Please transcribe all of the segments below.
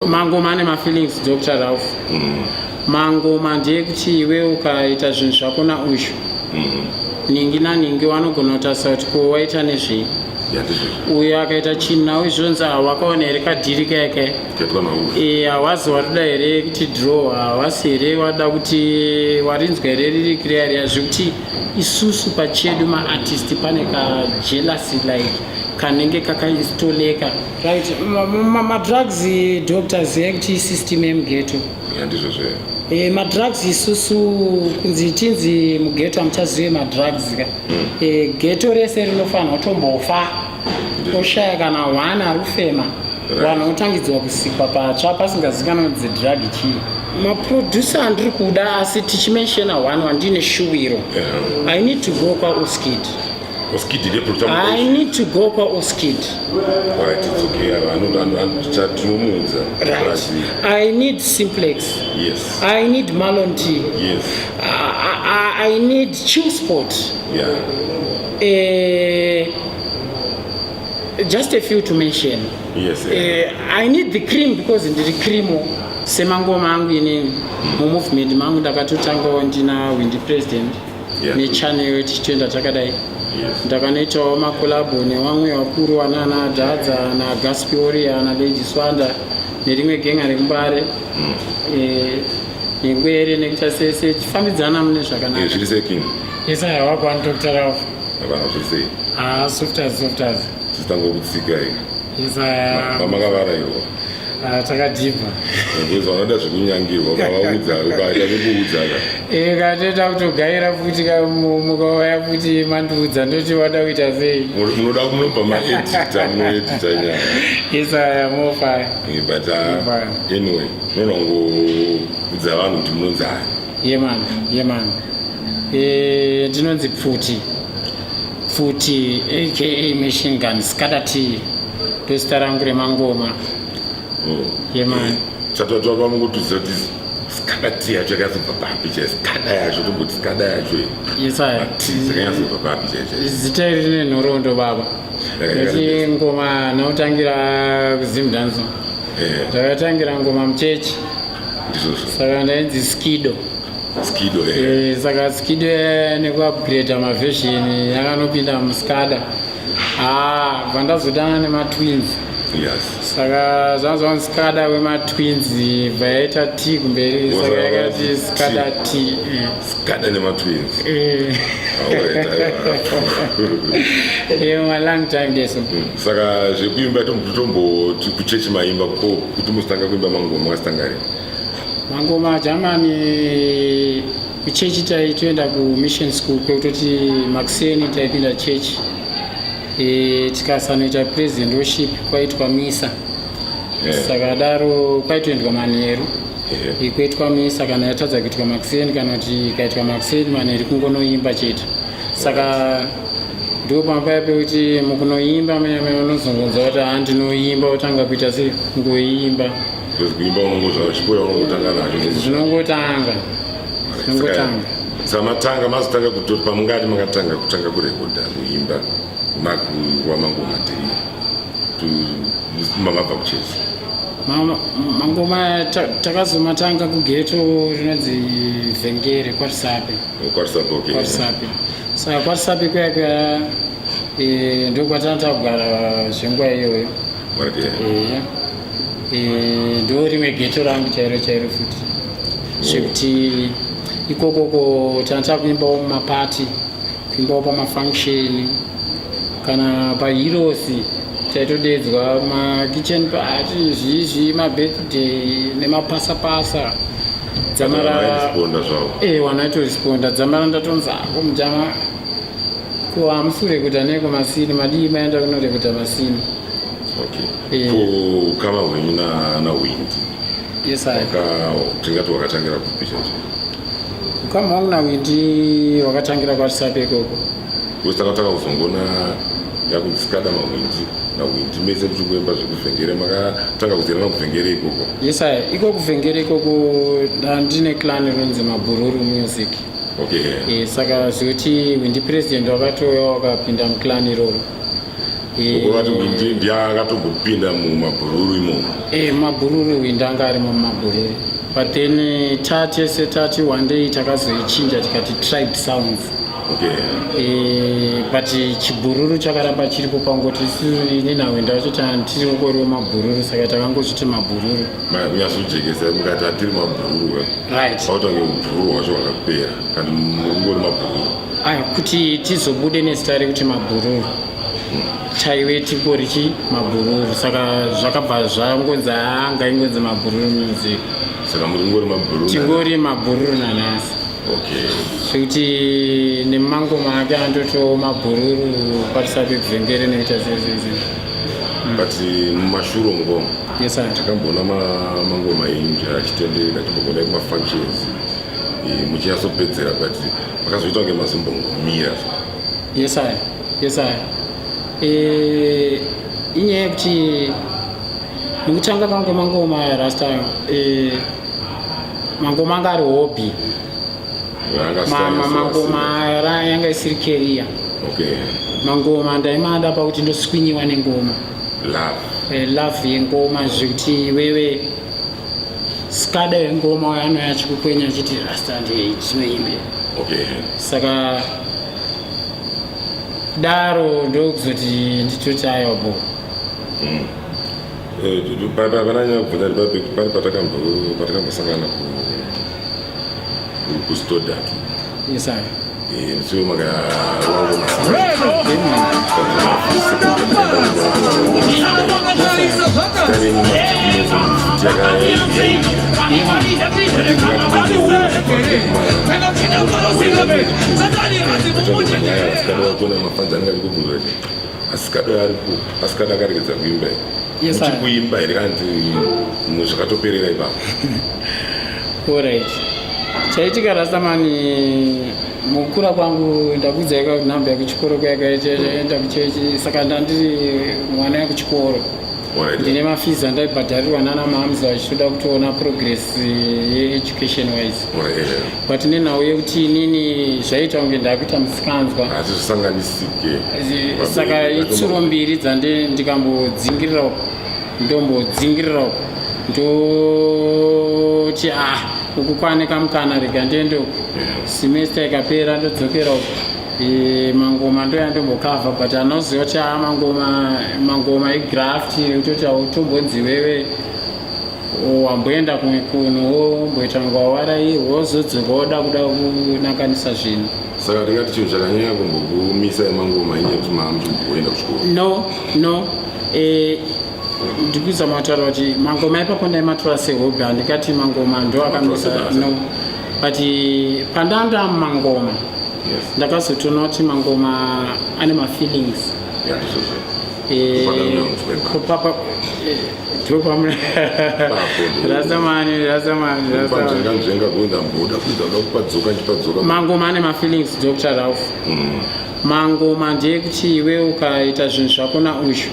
Mangoma ane mafeelings, Dr Ralph. Mangoma ndeyekuti iwe ukaita zvinhu zvako naushu ningi naningi, wanogona kutarisa kuti ko waita nezvei. Yandizvo. Uyo akaita chinhu nawe, zvonzi hawakaona here kadhiri kayakaya? Kaitwa naushu. Hawazi warida here kuti draw? Hawasi here wada kuti warinzwa here riri clear riya? Zvekuti isusu pachedu maartist pane kajealousy like kanenge kakainstoleka, right? Madrugs, doctor, ziva kuti system yemughetto. Yandizvo zve. Madrugs isusu kunzi tinzi mughetto hamuchazive madrugs ka. Ghetto rese rinofanira kutombofa, oshaya kana one ari kufema. Vanhu votangidzwa kusikwa patsva pasingazikanwa kuti drug chii. Maproducer andiri kuda, asi tichimentiona one wandine shuwiro, I need to go kwaOskid. Oskid ndeproducer. I need to go kwaOskid. Right, it's okay. Tinomuudza. Right, I need Simplex. I need Malon T. I need Chillspot. Just a few to mention. I need the cream because ndiri creamo semangoma angu inini. Mumovement mangu ndakatotangawo ndina Windy President nechannel, tichitoenda takadai. Ndakanoitawo macollabo nevamwe vakuru vanana Dhadza naGaspioria naLady Swanda nerimwe genga rekuMbare, nengwere nekuita sese tifambidzana mune zvakanaka. Zviri sei, King? Yes, aiwakwani, Dr Ralph. Hapana, zviri sei? Ah, softers, softers. Tichitanga kutsika iyi. Yes, aya. Pamakavarairwa? Ah, takadhibha. Because vanoda zvekunyangirwa, ukavaudza, ukaita zvekuudza ka. Katoita kutogaira futi ka, mukauya futi mandiudza, ndoti wada kuita sei? Munoda munobva maedita, munoedita nyaya. Yes, aya mofaya. But Fine. anyway, munongoudza vanhu kuti munonzi ani. Yeah man, yeah man, ndinonzi Pfuti, Pfuti aka Machine Gun Skada T, ndozita rangu remangoma. Yeah man. Chatotwa pamungotuziva kuti Skada T yacho yakazobva papi chai? Skada yacho, tomboti Skada yacho iyi. Yes, aya. T dzakanyatsobva papi chai chai? Zita iri rine nhoroondo, baba. Nekuti ngoma nautangira kuZimdancehall. Ndakatangira ngoma muchechi. Ndizvozvo. Saka ndainzi Skido. Skido. Saka Skido nekuupgrade maversion yakanopinda muSkada. Ah, bva ndazodana nematwins. Saka zvanzwa Skada wematwins, bva yaita T kumberi, saka yakati Skada T. Skada nematwins. Alright, Ma long time deso. Saka zvekuimba, tomboti kuchechi maimba ko kuti muzotanga kuimba mangoma makazotanga rini? Mangoma jamani, kuchechi taitoenda kumission school kwekutoti makuseni taipinda chechi, tikasanoita praise and worship, kwaitwa misa. Saka daro kwaitoendwa manheru. Ikuitwa misa kana yatadza kuitwa makuseni, kana kuti ikaitwa makuseni, manheru kungonoimba chete. Saka ndo pamba pekuti mukunoimba mene unozongonzwa kuti ha, ndinoimba, utanga kuita sei, kungoimba. Because kuimba unongozva chipoya, unongotanga nacho. Zvinongotanga, zvinongotanga. Saka matanga, mazotanga kutoti pamungati makatanga kutanga kurekodha, kuimba, makurwa mangoma tiri mamabva kuchechi? Mangoma takazomatanga kughetto rinonzi Vhengere, kwaRusape. KwaRusape, okay. KwaRusape. Saka kwaRusape kuya kuya, ndokwatanga takugara zvenguva iyoyo. Eya. Ndo rimwe ghetto rangu chairo chairo futi, zvekuti ikokoko tanga takuimbawo mumapati, kuimbawo pamafunction, kana paHeroes taitodedzwa, makitchen party, zvizvi, mabirthday nemapasapasa dzamara Vairesponda zvavo. Wanaitoresponda dzamara ndatonzi ako mujama, ko hamusi kurekodha neko masini? Madii maenda kunorekodha masini? Okay. Ko ukama hwenyu naWindi? Yes, I. Tingati wakatangira kupi chacho? Ukama hwangu naWindi wakatangira kwaRusape ikoko. Because takatanga kuzongona yakunzi Skada maWindi naWindi mese muchingoimba zvekuvhengere, makatanga kuziyana kuvhengere ikoko? Yes, I. Iko kuvhengere ikoko ndandine clan rinonzi Mabhururu Music. Saka zvekuti Windi President wakatouya wakapinda muclan iroro. Ukureva kuti Hwindi ndiye akatombopinda mumabhururu imomo. Mumabhururu Hwindi anga arimo mumabhururu, but then tatese tati one day takazoichinja tikati Tribe Sounds. But chibhururu chakaramba chiripo, pangoti isu ini naHwindi wacho tiri kungoriwo mabhururu, saka takangozviti mabhururu. Kunyatsojekesa mukati hatiri mabhururu. Pautange ubhururu hwacho hwakapera kandi mungori mabhururu. Aya, kuti tizobude nezita rekuti mabhururu, chaive tingori chi mabhururu, saka zvakabva zvangonzi anga ingonzi mabhururu music. Saka muri ngori mabhururu. Tingori mabhururu nanhasi. Zvekuti nemangoma ake andotowo mabhururu patisati vhengere nekuita sezeze. But mumashure umo Yes sir. takamboona mangoma enyu achitenderera, timbogona kumafunctions muchinyatsopedzera, but makazoita kunge mazombongomira. Yes sir, yes sir. Inyaya yekuti mukutanga kwangu mangoma, rasta, mangoma anga ari hobby. Mangoma yanga isiri career. Mangoma ndaimada pakuti ndoswinyiwa nengoma. Love. Love yengoma, zvekuti iwewe skada yengoma anouya achikukwenya achiti, "Rasta, ndinoimbe." Saka daro ndokuzoti nditoti aiwa bo. Pananyanya kubvunza pane patakambosangana kuStodart. Yes sir. Musiwo makarova. Asikada mafans anenge achikubvunza kuti asikada aripo, asikada akaregedza kuimba here? Yes, sir. Muchikuimba here kana kuti zvakatoperera ipapo? Alright, chaitika, rastamani, mukukura kwangu ndakudzai nhamba yekuchikoro kuyakaenda kuchechi, saka ndandiri mwana wekuchikoro. Ndine mafees andaibhadharirwa nana mamza vachitoda kutoona progress yeeducation wise. But nenhau yekuti inini zvaita kunge ndakuita musikanzwa. Asi zvisanganisike. Saka itsuro mbiri dzande ndikambodzingirira uku, ndombodzingirira uku, ndoti ah, uku kwane kamukana, rega ndiende uku. Semester ikapera ndodzokera uku. Mangoma ndoyandombokavha, but anoziva kuti a mangoma, mangoma igraft yekutoti hautombonzi wewe wamboenda kumwe kunhu, womboita kunge wawarai, wozodzoka woda kuda kunakanisa zvinhu. Saka tingati chinhu chakanyanya kumbokumisa mangoma inyaya yekuti maa muchimboenda kuchikoro? No, ndikuzama kutaura kuti mangoma ipapo ndaimatora sehobby, handikati mangoma ndo akamisa. Matora sebasa. No, but pandanda mangoma ndakazotoona kuti mangoma ane mafeelings. Yeah, ndizvozvo. Kupada unonzwa ipapo. Kupapa ndopamwe. Papo. Rastamani, rastamani, rastamani. Panzvenga nzvenga kuenda mboda kuita kuda kupadzoka nchipadzoka. Mangoma ane mafeelings, Dr Ralph. Mangoma ndeyekuti iwe ukaita zvinhu zvako naushu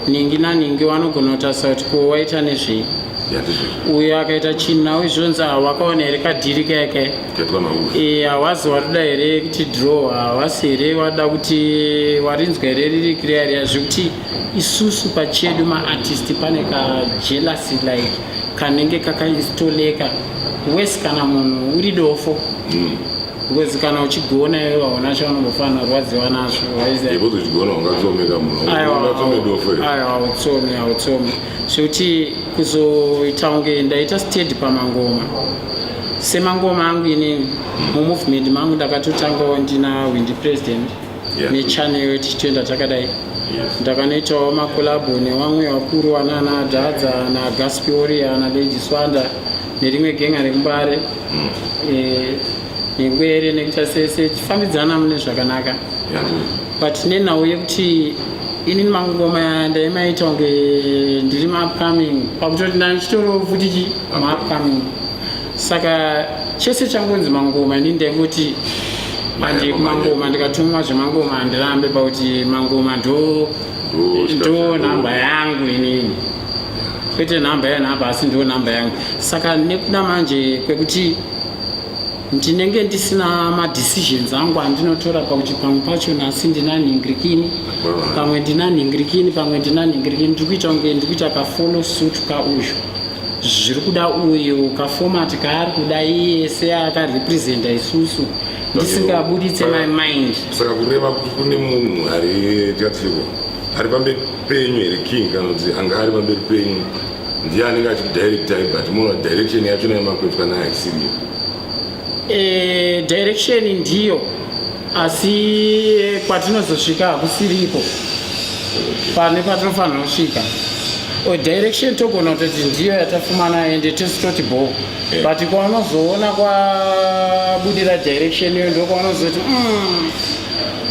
ningi naningi, wanogona kutarisa kuti ko waita nezvei. Yeah, ndizvozvo. Uyo akaita chinhu nawo izvonzi, "Ah, wakaona here kadhiri kayakaya?" Kaitwa naushu. Hawazi watoda here kuti draw, hawasi here wada kuti warinzwa here riri riya riya, zvekuti isusu pachedu maartist pane kajealousy like kanenge kakainstoleka wese kana munhu uri dofo, because kana uchigona iwe hauna chaunombofanira kurwadziwa nazvo, waiziva? Ipo uchigona ungatsomeka munhu. Aiwa, Ungatsome dofo here? Aiwa, hautsomi, hautsomi. Zvekuti kuzoita kunge ndaita steady pamangoma, semangoma angu inini mumovement mangu ndakatotangawo ndina Windi President nechannel tichitoenda takadai. Ndakanoitawo macollabo nevamwe vakuru vanana Dhadza naGaspioria naLady Swanda nerimwe genga rekuMbare, nengwere nekuita sese tifambidzana mune zvakanaka. But nenhau yekuti inini mangoma ndaimaita kunge ndiri maupcoming, pakutoti ndandichitoro futi chi maupcoming, saka chese changonzi mangoma inini ndaingoti handi kumangoma, ndikatumwa zvemangoma handirambe, pakuti mangoma ndo ndo nhamba yangu inini, kwete nhamba yenhamba, asi ndo nhamba yangu. Saka nekuda manje kwekuti Ndinenge ndisina madecisions angu andinotora pakuti pamwe pacho nhasi ndina nhingirikini, pamwe ndina nhingirikini, pamwe ndina nhingirikini. Ndiri kuita kunge ndiri kuita kafollow suit kauyu zviri kuda uyu, kaformat kaari kuda iye seakarepresenta isusu, ndisingabuditse my mind. Saka kureva kuti kune munhu ari tikatiko ari pamberi penyu here, King, kana kuti anga ari pamberi penyu ndiye anenge achikudirectai, but muona direction yacho yamakuitwa naye haisiriyo? Direction ndiyo, asi kwatinozosvika hakusiriko pane patinofanira kusvika. Direction togona kutoti ndiyo yatafuma ende tese toti bo, but kwaunozoona kwabudira direction iyo ndokwaunozoti,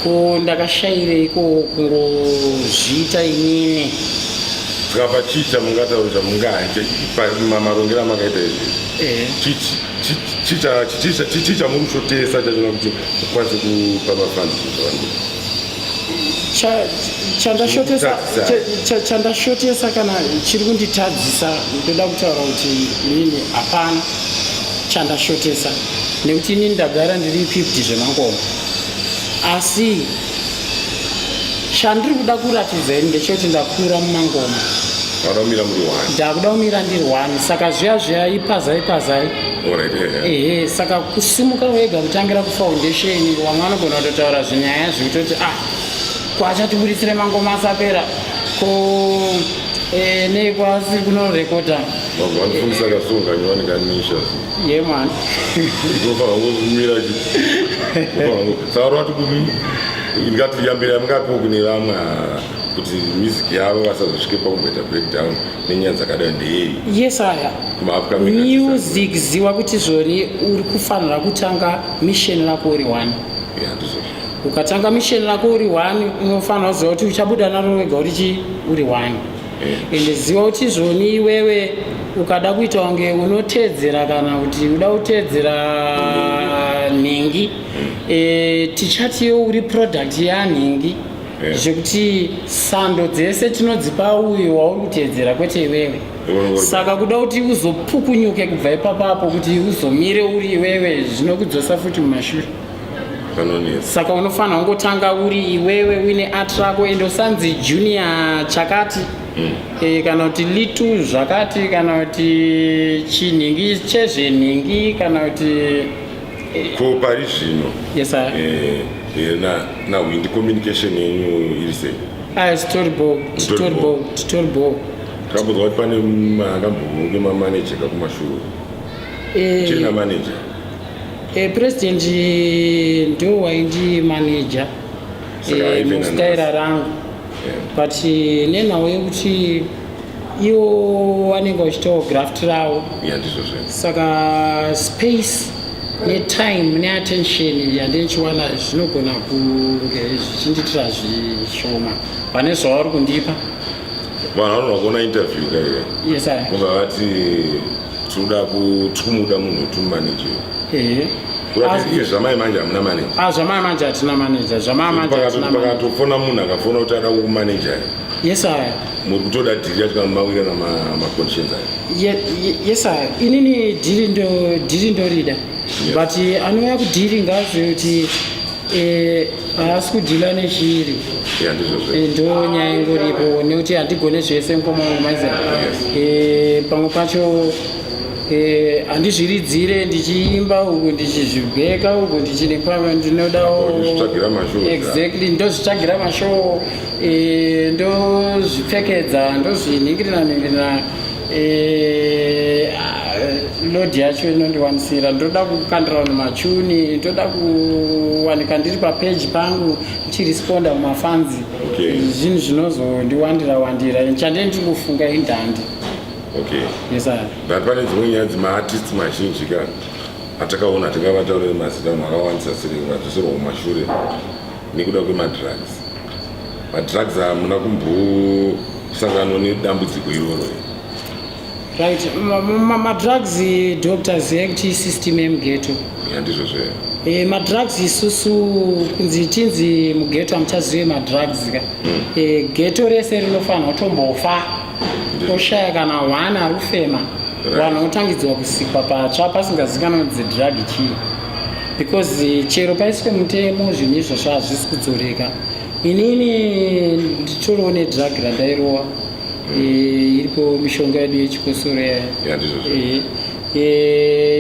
ko ndakashayireiko kungozviita inini?" Saka pachicha mungataura chamungaite marongero amakaita izvi, chichi chamuri kushotesa chachona kuti mukwanise kupa mafans zvavanhu? Chandashotesa chandashotesa kana chiri kunditadzisa, ndoda kutaura kuti inini hapana chandashotesa, nekuti inini ndagara ndiri equipped zvemangoma. Asi chandiri kuda kuratidza ini ndechekuti ndakura mumangoma. Vada kumira muri one. Ndakuda kumira ndiri one. Saka zviya zviya ipazai ipazai. Alright, Ehe, saka kusimuka wega kutangira kufoundation, vamwe vanogona kutotaura zvinyaya zvekutoti, "Ah, kwachatibuditsire mangoma asapera ko nei kwasiri kunorekodha?" Vanofundisa kasunga nyowani kanisha. Ye man. Unofanira kumira. Saka rwati ndingati yambira mungapiwo kune vamwe kuti music yavo vasazosvike pakumboita breakdown nenyaya dzakadai ndeyei? Yes, aya Kuma-upcoming artists. Music, ziva kuti zvoni uri kufanira kutanga mission rako uri one. Yeah, ndizvozvo. Ukatanga mission rako uri one, unofanira kuziva kuti uchabuda naro wega uri chi uri one. Ende ziva kuti zvoni iwewe ukada kuita kunge unoteedzera kana kuti uda kuteedzera nhingi, tichatiyo uri product yanhingi, zvekuti sando dzese tinodzipa uyo wauri kuteedzera, kwete iwewe. Saka kuda kuti uzopukunyuke kubva ipapapo kuti uzomire uri iwewe, zvinokudzosa futi mumashure. Panonetsa. Saka unofanira kungotanga uri iwewe uine art rako, ende usanzi Junior chakati, kana kuti Litu zvakati, kana kuti chinhingi chezvenhingi, kana kuti Ko pari zvino Yes sir. Nahwindi communication yenyu iri sei? Ah, story bo, story bo, story bo. Takambonzwa kuti pane akambonge mamaneja kakumashure. Chiri namaneja? President ndo waindi manager Saka aive mustaira rangu, but nenhau yekuti iwo vanenge vachitawo graft ravo, Ya, ndizvo zve. Saka space netime neattention yandinichiwana zvinogona kunge zvichindiitira zvishoma pane zvavari kundipa. Vanhu vanogona kuona interview kaive Yes sir. Kubva vati tinoda tikumuda munhu wetumumaneja. Kurati iye zvamai manje hamuna manager? Ah, zvamai manje hatina manager, zvamai manje hatina manager. Pakatofona munhu akafona kuti ada kukumaneja, Yes sir. muri kutoda deal yacho kana mawirana maconditions ayo? Yes sir, inini deal ndo deal ndorida, but anouya kudeal ngaazive kuti haasi kudeala nechiri. Ya, ndizvo zve. Ndo nyaya ingoripo, nekuti handigone zvese, mukoma wangu maiza. Pamwe pacho handizviridzire ndichiimba uku, ndichizvibheka uku, ndichine pamwe ndinodawo. Uchitsvagira mashows. Exactly, ndozvitsvagira mashow, ndozvipfekedza, ndozvinhingirira nhingirira. Load yacho inondiwanisira, ndoda kukandira vanhu machuni, ndoda kuwanika ndiri papeji pangu ndichiresponda mumafans. Zvinhu zvinozondiwandira wandira, chandee ndiri kufunga indandi. Yes sir. But pane dzimwe nyaya dzemaartist mazhinji ka atakaona, tingavataurire mazita, vanhu vakawandisa siri vadzoserwa kumashure nekuda kwemadrugs. Madrugs, hamuna kumbosangano nedambudziko iroro here? Right, madrugs, doctor, ziva kuti system yemughetto. Ya, ndizvo zve. Madrugs, isusu kunzi tinzi mughetto hamuchazive madrugs ka, ghetto rese rinofanira kutombofa, oshaya kana one ari kufema. Vanhu votangidzwa kusikwa patsva pasingazikanwa kuti dzidrug chii. Because chero paiswe mutemo, zvinhu izvozvo hazvisi kudzoreka. Inini nditoriwo nedrug randairowa. Iripo mishonga yedu yechikosoro yaya. Ya, ndizvozvo.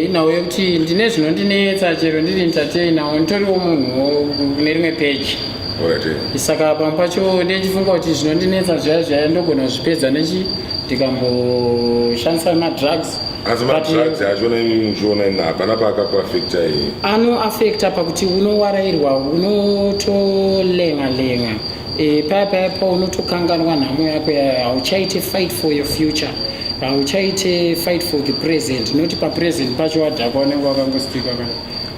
Inhau yekuti ndine zvinondinetsa. Chero ndiri entertainer, nditoriwo munhuwo kune rimwe peji. Saka pamwe pacho ndechifunga kuti zvinondinetsa zviya zviya ndogona kuzvipedza nechi ndikamboshandisa madrugs. Asi madrugs achona imi muchiona imi, hapana paakakuafecta iyi? Anoafecta pakuti unowarairwa, unotolenga lenga. Paya paya paunotokanganwa nhamo yako yaya, hauchaite fight for your future, hauchaite fight for the present, noti papresent pacho wadhakwa, unenge wakangostika kana.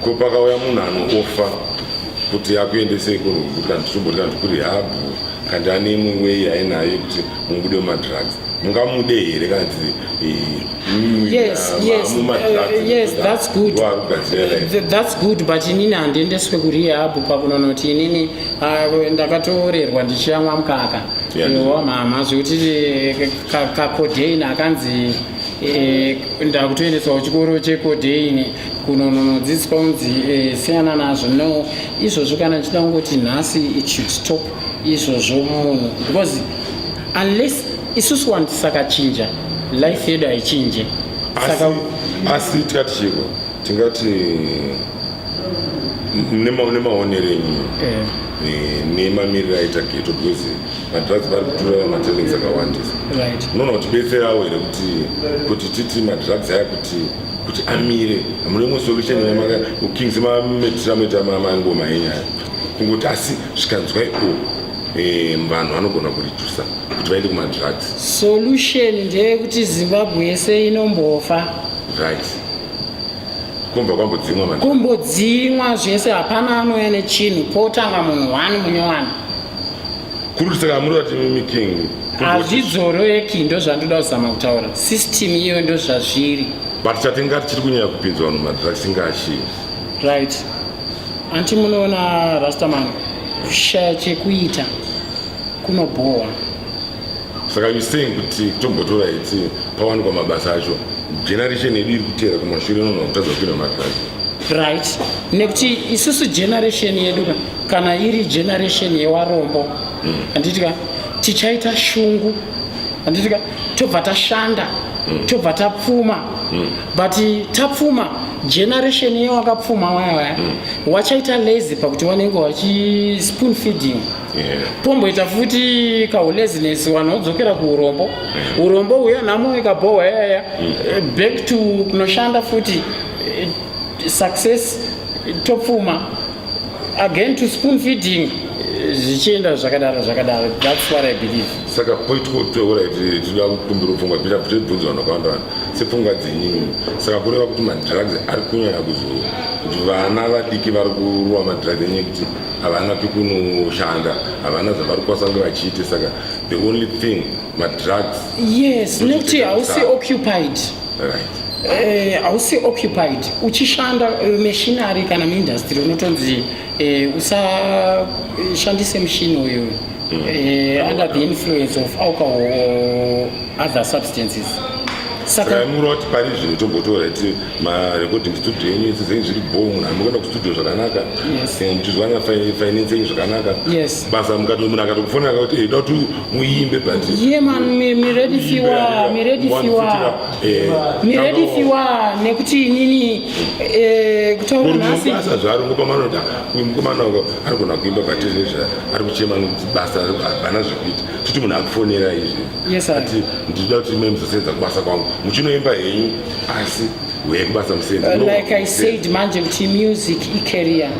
Ko pakauya munhu anooffer kuti akuendesei kunhu, kuti kana tichimboti kana tikurehab, kandi ane imwe way yainayo yekuti mubude mumadrugs, mungamude here kana kuti Yes, yes, that's good. That's good, but inini handiendeswe kurehab pakunonoti inini ndakatorerwa ndichiyamwa mukaka wamama, zvekuti kacodeine akanzi ndakutoendeswa kuchikoro checodeine kunononodzidziswa kunzi siyana nazvo. No, izvozvo kana ndichida kungoti nhasi it should stop izvozvo munhu, because unless isusu vanhu tisakachinja, life yedu haichinje. Saka Asi tikati chiko, tingati nemaonero enyu nemamiriro aita ghetto, because madrugs vari kutora matalents akawandisa, unoona kuti betserawo here kuti titi madrugs aya kuti amire? Hamuna imwe solution Kings mametira moita mangoma enyaya kungoti, asi zvikanzwa iko vanhu vanogona kuredusa kuti vaende kumadrugs? Solution ndeyekuti Zimbabwe yese inombofa. Right, kumbva kwambodzimwa madrugs. Kumbodzimwa zvese, hapana anouya nechinhu, potanga munhu one munyowani. Kuri kuti saka muri vati mimi King Hazvidzoreki, ndo zvandoda kuzama kutaura. System iyo ndo zvazviri. But chatingati chiri kunyanya kupinzwa vanhu madrugs ingachi? Right, anti munoona, Rastaman, kushaya chekuita kunobhowa. Saka you saying kuti tombotora iti pawanikwa mabasa acho, generation yedu iri kuteera kumashure inogona kutadza kupinda madrugs? Right, nekuti isusu generation yedu kana iri generation yewarombo, handitika tichaita shungu, handitika tobva tashanda, tobva tapfuma. But tapfuma, generation yewakapfuma waya waya wachaita lazy pakuti wanenge wachi spoon feeding. Pomboita futi kaulaziness, vanhu vodzokera kuurombo. Urombo huya, nhamo ikabhohwa yaya, back to kunoshanda futi, success, topfuma, again to spoon feeding, zvichienda zvakadaro zvakadaro. That's what I believe. Saka poitikotoura tinoda kukumbira pfungwa pita tibvunze vanhu vakawanda vanhu sepfungwa dzenyu. Saka kureva kuti madrugs ari kunyanya kuzo kuti vana vadiki vari kurova madrugs enyaya yekuti havana pekunoshanda, havana zvavari kukwanisa kunge vachiite, saka the only thing madrugs? Yes, nekuti hausi occupied. Hausi occupied uchishanda machinery kana muindustry, unotonzi usashandise mushini uyu under the influence of alcohol or other substances. Saka saka mureva kuti pari zvino tombotora ti marecording studio yenyu idzi dzenyu zviri bo, munhu amukuenda kustudio zvakanaka, muchizwana finance yenyu zvakanaka? Yes. Basa mukati munhu akatokufonera kuti "Eh, da kuti muimbe," but Ye man, miready fiwa, miready fiwa, miready fiwa, nekuti inini kutaura nhasi basa zvaro ngopamanoti uyu mukomana uko arigona kuimba, but izvezvi ari kuchema nekuti basa hapana zvekuita, toti munhu akufonera izvi Yes, sir. ati ndinoda kuti ime muzosenza kubasa kwangu, muchinoimba henyu, asi uyai kubasa musenza. Like I said manje kuti music icareer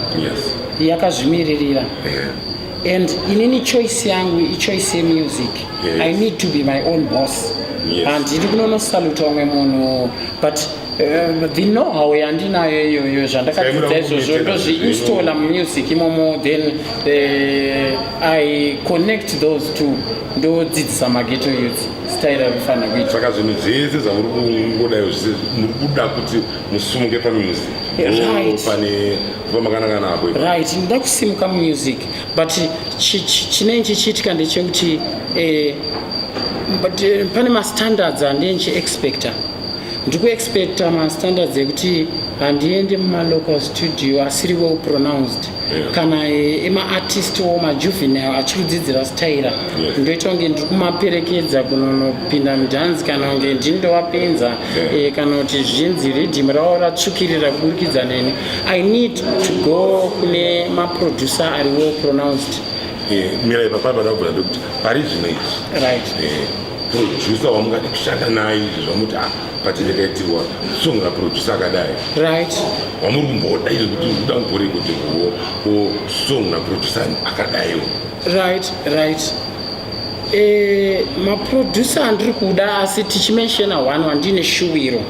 yakazvimiririra, and inini choice yangu ichoice yemusic. I need to be my own boss. Handidi kunonosaluta umwe munhu, but the know-how yandinayo iyoyo, zvandakadzidza Saka izvozvo, munoita ndozviinstalla mumusic imomo, then I connect those two, ndodzidzisa maghetto youth style arikufanira kuita. Saka zvinhu zvese zvamuri kungodai zvese muri kuda kuti musumuke pamusic? Pane pamakanaka napo ipapo. Right, ndoda kusimuka mumusic, but chinenge chichiitika ndechekuti but, pane mastandards andinchi expecta. Ndiri kuexpecta mastandards ekuti handiende mumalocal studio asiri well pronounced kana emaartist wo majuvenile achiri kudzidzira staira. Ndoita kunge ndiri kumaperekedza kunonopinda mudhanzi, kana kunge ndini ndovapinza, kana kuti zvinzi riddim ravo ratsvukirira kuburikidza neni. I need to go kune maproducer ari well pronounced. Mira ipapa, pada kubvunza ndekuti pari zvino izvi, producer wamungade kushanda naye izvi zvamuti, ah, but ndikaitirwa song naproducer akadai, wamuri kumboda izvi kuti kuda kumborekodherwawo song naproducer akadaiwo? Right. Maproducer andiri kuda, asi tichimentiona one wandine shuwiro,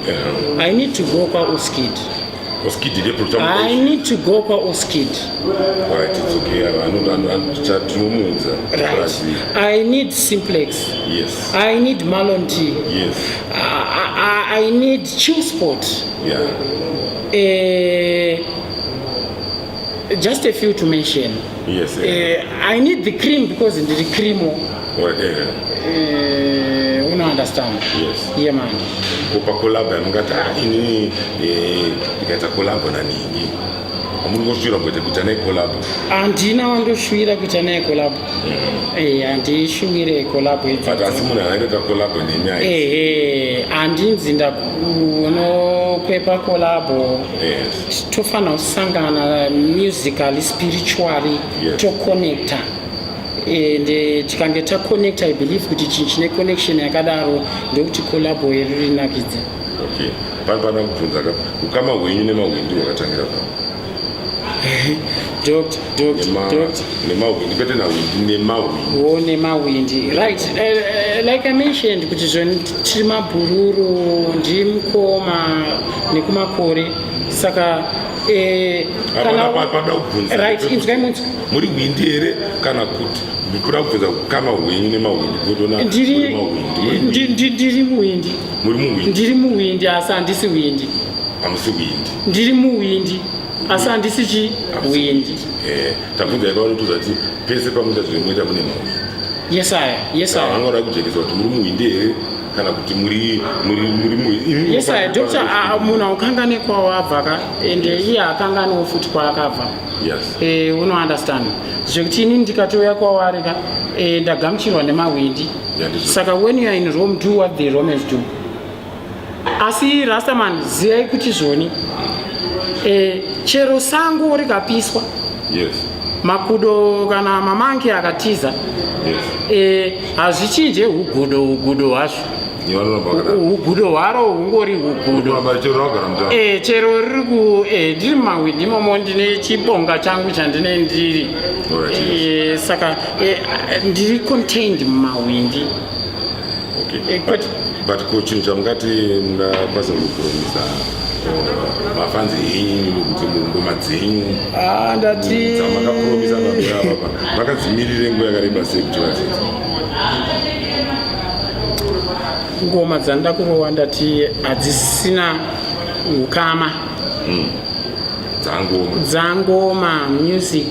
I need to go kwaOskid. Oskid ndeproducer? I need to go kwaOskid. Right, it's okay, tinomuudza. Right, I need Simplex. I need Malon T. I need Chillspot. Just a few to mention. I need the cream because ndiri creamo. Uno understand? Yes. Yeah man. Kupa collabo yamungati, ah, inini ndikaita collabo nanini, amuri ngosvira kuita kuita naye collabo? Handina wandoshuwira kuita naye collabo. Handishuwire collabo. But asi munhu anoita collabo nemi ai? Ehe, handinzi ndakunokwepa collabo. Tofanira kusangana musically, spiritually, toconnecta, and tikange taconnecta, I believe kuti chinhu chine connection yakadaro ndokuti collabo yedu rinakidze. Okay, pane pana kubvunza ka, ukama hwenyu nemahwindi hwakatangira pa? Doctor, doctor, doctor. Nemahwindi, kwete nahwindi, nemahwindi. Wo nemahwindi, right. Like I mentioned kuti zvoni tiri mabhururu, ndiri mukoma nekumakore, saka Pada kubvunza. Right, inzwai munzwa. Muri hwindi here, kana kuti kuda kubvunza ukama hwenyu nemahwindi kutona? Ndiri Mahwindi, muri ndiri muhwindi. Muri muhwindi? Ndiri muhwindi, asi handisi hwindi. Hamusi hwindi? Ndiri muhwindi, asi handisi chi hwindi. Tabvunza ipanotoza kuti pese pamuita zvemuita mune mahwindi. Yesaya, yesaya. Angada kujekesa kuti muri muhwindi here, kana kuti muri muhwindi? Yesaya, doctor. Ah, munhu haukangane kwawabva ka, ende iye hakanganiwo futi kwaakabva. Uno understand zvekuti inini ndikatouya kwawari ka, ndagamuchirwa nemahwindi. Yeah, ndizvo. Saka when you are in Rome, do what the Romans do. Asi rastaman, zivai kuti zvoni, chero sango rikapiswa, makudo kana mamonkey akatiza, hazvichinje ugudo, ugudo hwazvo. Vanoramba vakadaro. Ugudo hwaro hungori ugudo. Kuramba chero wakagara mutano. Chero riri ku ndiri mumahwindi imomo, ndine chibonga changu chandine ndiri. Alright, yes. Saka ndiri contained mumahwindi. But ko chinhu chamungati mungakwanisa kupromisa mafanzi enyu kuti ngoma dzenyu Ah, ndati dzamakapromisa vanhu avapa, makadzimirire nguva yakareba sei kuti vadzidze? Ngoma dzandida kurowa, ndati hadzisina ukama. Dzangoma. Dzangoma, music,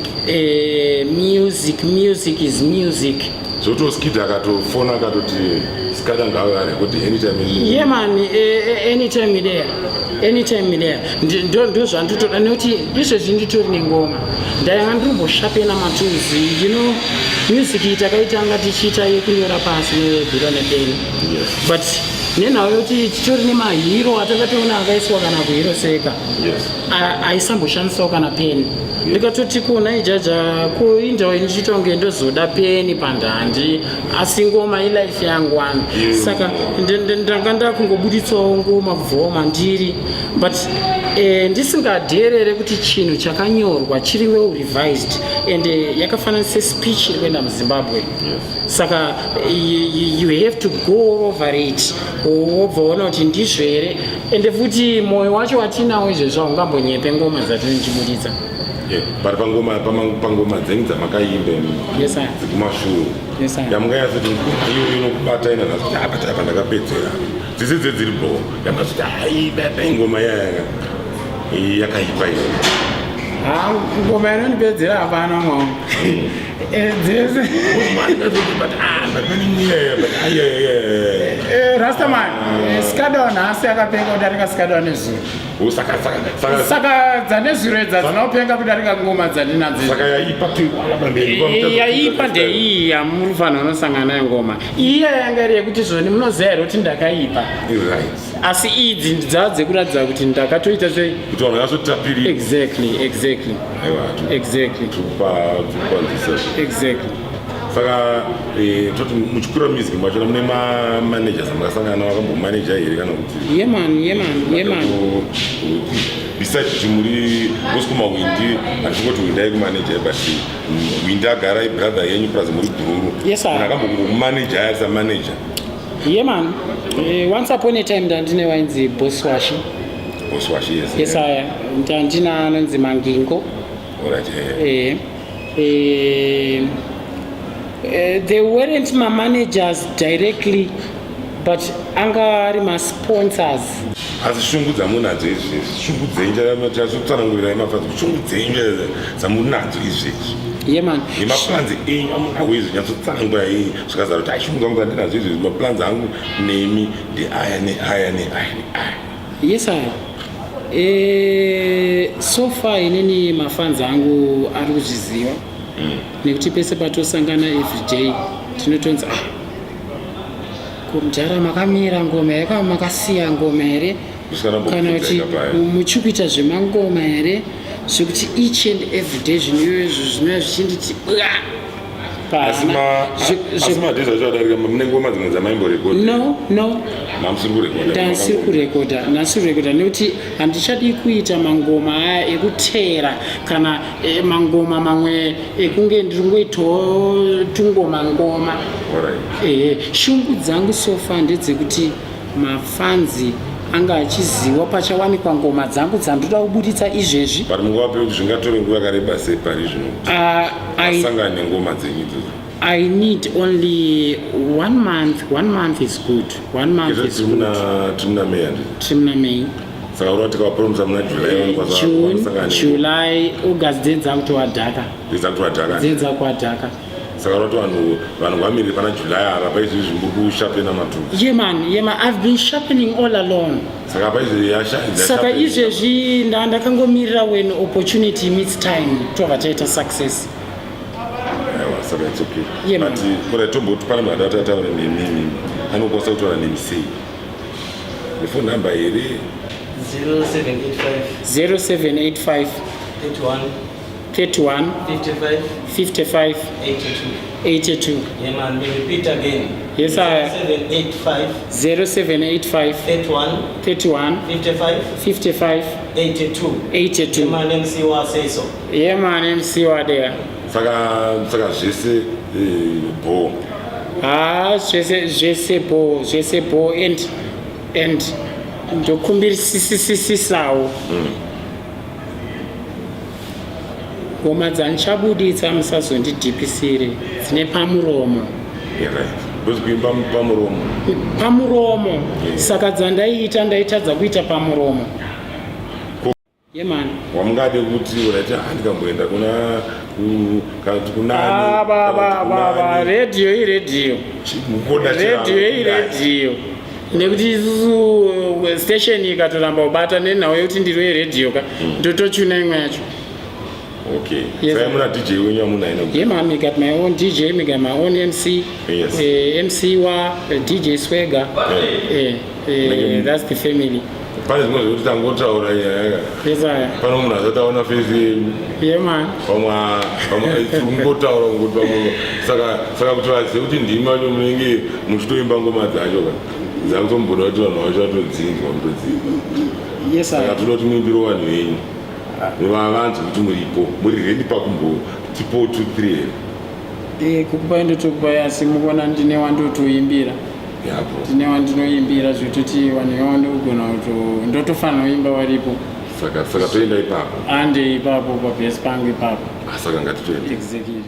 music, music is music. Zvokuti Oskid akatofona akatoti Sikada ngave arekodi anytime? Yeah man, anytime there, anytime there. Ndo zvanditoda, nekuti izvezvi nditori nengoma, ndaiva ndirimbosharpena matools. Music iyi takaitanga tichiita yekunyora pasi nebhiro nepeni, but nenhau yekuti titori nemahero atakatoona akaiswa kana kuhero seka, aisamboshandisawo kana peni. Ndikatoti kuna ijaja kuindawo ndichiita kunge ndozoda peni pandandi, asi ngoma ilife yangu wani. Saka ndanga ndakungobuditsawo ngoma kubvawo mandiri, but ndisingadherere kuti chinhu chakanyorwa chiri well revised and yakafanana sespeech iri kuenda muZimbabwe. Saka you have to go over it, wobva waona kuti ndizvo here. Ende futi mwoyo wacho watinawo izvezvo haungambonyepe ngoma dzatinochibuditsa. Yeah, but pangoma dzenyu dzamakaimba Yes, sir. dzekumashure, Yes, sir. yamunganyatsoti ngoma iyoyo inokubata ina nhasi kuti apa apa ndakapedzera, dzese dzedziri bo, yamungatsoti ai baba, ingoma yaya yakaipa iyo? Ha, ngoma inondipedzera hapana mwangu. Dzese. Rastaman, Skadon nhasi akapenga kudarika Skadon nezuro. Saka dzanezuro idzi hadzina kupenga kudarika ngoma dzandinadzo. Saka yaipa toiwana pamberi. Yaipa ndeiyi yamuri kufanira unosangana nayo ngoma. Iya yanga iri yekuti zvoni munoziva here kuti ndakaipa. Right. Asi idzi dzava dzekuratidza kuti ndakatoita sei. Kuti vanhu vanyatsotapirirwa. Exactly. Aiwa, Exactly. tikupanzisa. Exactly. Saka toti muchikura music macho mune mamanagers amakasangana navo akambomanager here kana kuti? Yeah man, yeah man, yeah man. Besides kuti muri Bosco Mawindi, handingoti Windi aikumanager, but Windi agara ibrother yenyu plus muri bhururu. Yes, sir. Munhu akambokumanager ari samanager. Yeah man. Once upon a time ndandine wainzi Boss Washi. Boss Washi, yes. Yes, aya. Ndandina anonzi Mangingo. All right, yeah. They weren't my managers directly, but anga ari ma-sponsors. Asi shungu dzamunadzo izvezvi, shungu dzenyu, chatsotsanangurirai mafans, shungu dzenyu dzamunadzo izvezvi. Yeah man. Nemaplans enyu amunawo izvi, nyatsotsanangurai zvikazara kuti shungu dzangu dzandinadzo izvezvi, maplans angu nemi ndeaya neaya neaya neaya. Yes, I. So far inini mafans angu ari kuzviziva nekuti pese patosangana everyday tinotonzi, ah, kumudhara makamira ngoma yaka makasiya ngoma here, kana kuti muchikuita zvemangoma here, zvekuti each and every day zvinhu izvo zvinouya zvichinditi bwa. Asi madays acho adarika mune ngoma dzimwe dzamaimborekodha? No. Mamusiri kurekodha? Ndasiri kurekodha, ndasiri kurekodha nekuti handichadi kuita mangoma aya ekuteera kana mangoma mamwe ekunge ndiri kungoitawo tungoma ngoma. Ehe, shungu dzangu so far ndedzekuti mafans anga achiziva pachawanikwa ngoma dzangu dzandoda kubuditsa izvezvi. But mungavape kuti zvingatore nguva yakareba sei pari zvino asangane nengoma dzenyu idzodzo? I need only one month. One month is good. One month is good. Tiri muna May, handiti? Tiri muna May. Saka uri tikavapromisa muna July? June, July, August dzedzakutowadhaka. Dzedzakutowadhaka. Dzedzakuwadhaka. Saka uri kuti vanhu vamirire pana July apa paizvizvi muri kushapena matuku? Yeah man, yeah man. I've been sharpening all along. Saka paizvi Saka izvezvi ndakangomirira when opportunity meets time, tobva taita success. Aiwa, saka it's okay. Yeah, man. But kura tomboti pane munhu ada ataura nemimi, anokwanisa kutaura nemi sei? Nefone number here? 0785 0785 31 31 55 55 82. 82. Yeah man, we repeat again. Yes, sir. 785 0785 31 31 55 55 82. 82. Yeah man, MC wa say so. Yeah man, MC Wadea. Saka zvese bo? Ha, zvese bo, zvese bo, and ndokumbirisisisawo ngoma dzandichabuditsa musazondidhipisire dzine pamuromo. Yeah, right, because kuimba pamuromo. Pamuromo. Saka dzandaiita ndaitadza kuita pamuromo. Yeah man. Wamungade kuti uraiti handikamboenda kuna kana kuti kunani? Baba, redhiyo iredhiyo. Mukoda. Redhiyo iredhiyo, nekuti isusu station ikatoramba kubata nenhau yekuti ndiri weredhiyo ka, ndotochuna imwe yacho. Okay. Yes. Saka muna DJ wenyu amunaina? Yeah man, me got my own DJ, me got my own MC. MC wa DJ Swagger. That's the family. Pane zvimwe zvekuti tangotaura nyaya. Yes, I. Pano munhu asati aona face yenyu. Yeah man. Pamwe kungotaura kungoti pamwe, saka kuti vazive kuti ndimi vacho munenge muchitoimba ngoma dzacho ka, dzakutomboda kuti vanhu vacho vatodzinzwa mutodzimba. Yes, Saka sir. toda kuti muimbire vanhu venyu vavanzwe kuti muripo, muri ready pakumbotipo 2 3 here? Kukupai ndotokupai, asi mukuona ndine wandotoimbira. Yapo. Ndine wandinoimbira zvekutoti vanhu ivavo ndogona kuto ndotofanira kuimba varipo. Saka toenda ipapo. Ande ipapo pabhesi pangu ipapo. Ah, saka ngatitoenda. Exactly.